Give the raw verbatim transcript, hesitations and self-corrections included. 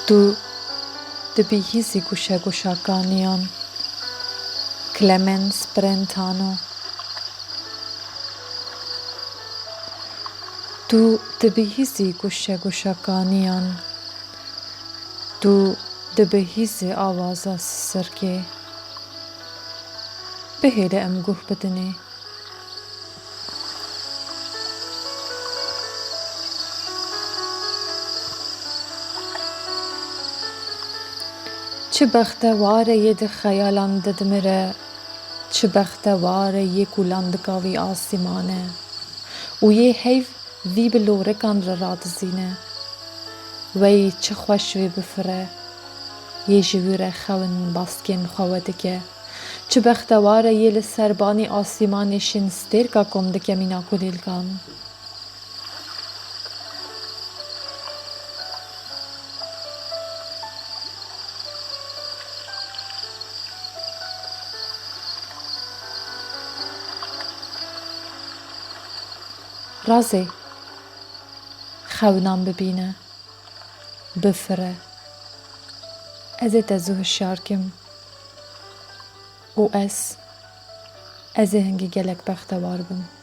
Tu dibihîzî goşegoşa kaniyan. Clemens Brentano. Tu dibihîzî goşegoşa kaniyan. Tu dibihîzî awaza sisirkê. Bihêle em guh bidinê. Çi bextewar e yê di xeyalan de dimire, çi bextewar e yê ku landika wî asîman e û yê heyv vî bi lorikan re radizîne. Wey çi xweş wê bifire, yê ji wî re xewin baskên xwe wedike. Çi bextewar e yê li ser banî asîmanê şên stêrka kom dike mîna kulîlkan. Razê, xewinan bibîne, bifire. Ez ê te zû hişyar kim û ez, ez ê hingî gelek bextewar bim.